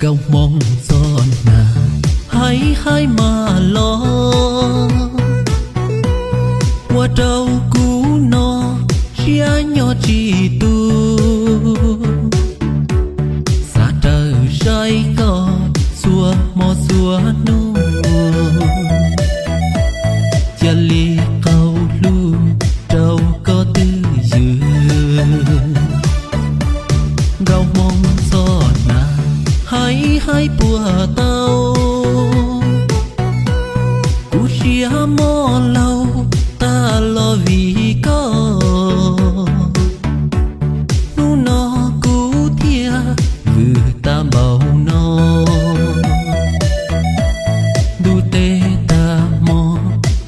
Nkauj Hmoob txoj nag, haib haib mas los, ua rau kuv no siab nyob tsis tu. Xav raws saib koj txhua hmo txhua hnub, cia li qaug hlub rau koj twj ywm. Nkauj Hmoob txoj nag, haib haib puas tau, kuv siab mob laug tag los vim koj. Hnub no kuv thiaj vwm tas npaum no, ntuj teb tag hmo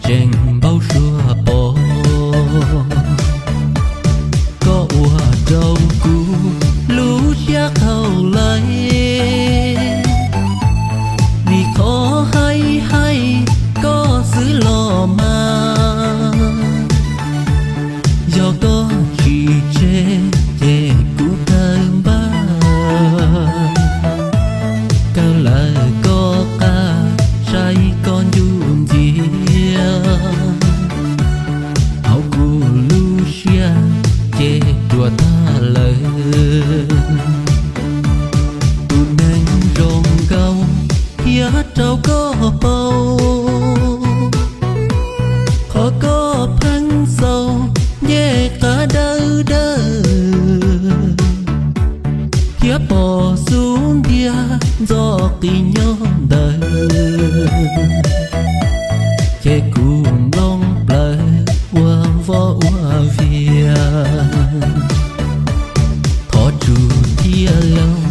tseem npau suav pom. Koj ua rau kuv lub siab qaug lawm, vim qhov haib haib koj xwb los mas. Yog koj tsis tseg ces kuv kawg npaj, kawg lawv koj qab saib koj ncuj nciab. Hauv kuv lub siab ces ruam tag lawm, tus neeg zoo nkauj thiab rau koj paub. Qhov koj pheej xaus ncej qab dawb dawb, thiab pom xub ntiag ntxo qis nyob ntawd, ces kuv nplooj plawv ua voj ua vias. Thov tsum thiaj laug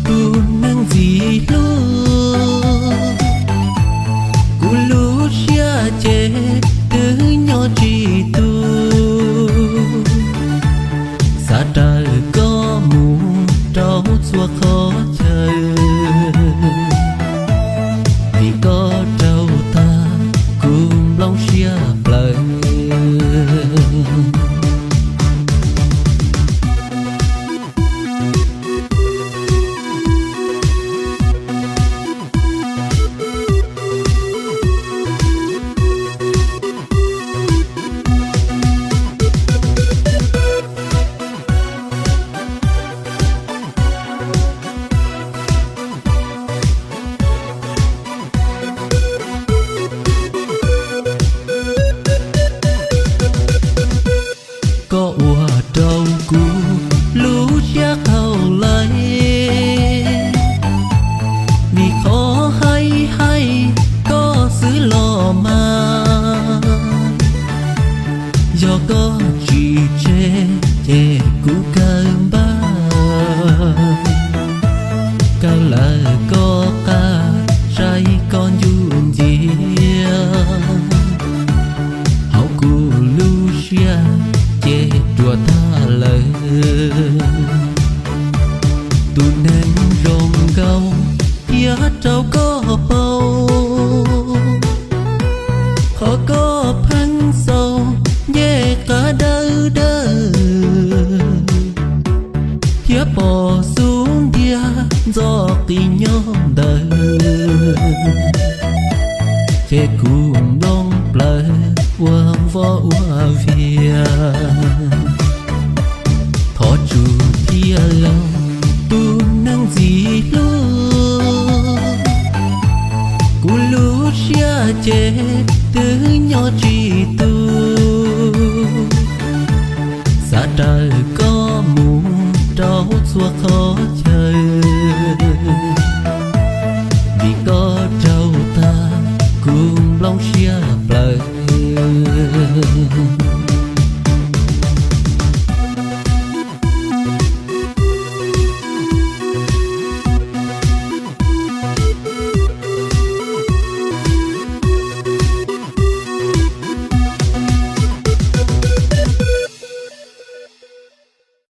tus neeg ntxim hlub, kuv lub siab ces twb nyob tsis tu. Xav raws koj mus rau txhua qhov chaw, vim koj raug tag kuv nplooj siab plawv. Koj ua rau kuv lub siab qaug lawm, vim qhov haib haib koj xwb los mas. Yog koj tsis tseg ces kuv kawg npaj, kawg lawv koj qab saib koj ncuj nciab. Hauv kuv lub siab ces ruam tag lawm, tus neeg zoo nkauj thiab rau koj paub. Qhov koj pheej xaus ncej qab dawb dawb, thiab pom xub ntiag ntxo qis nyob ntawd, ces kuv nplooj plawv ua voj ua vias. Thov tsum thiaj laug tus neeg ntxim hlub, kuv lub siab ces twb nyob tsis tu. Xav raws koj mus rau txhua qhov chaw,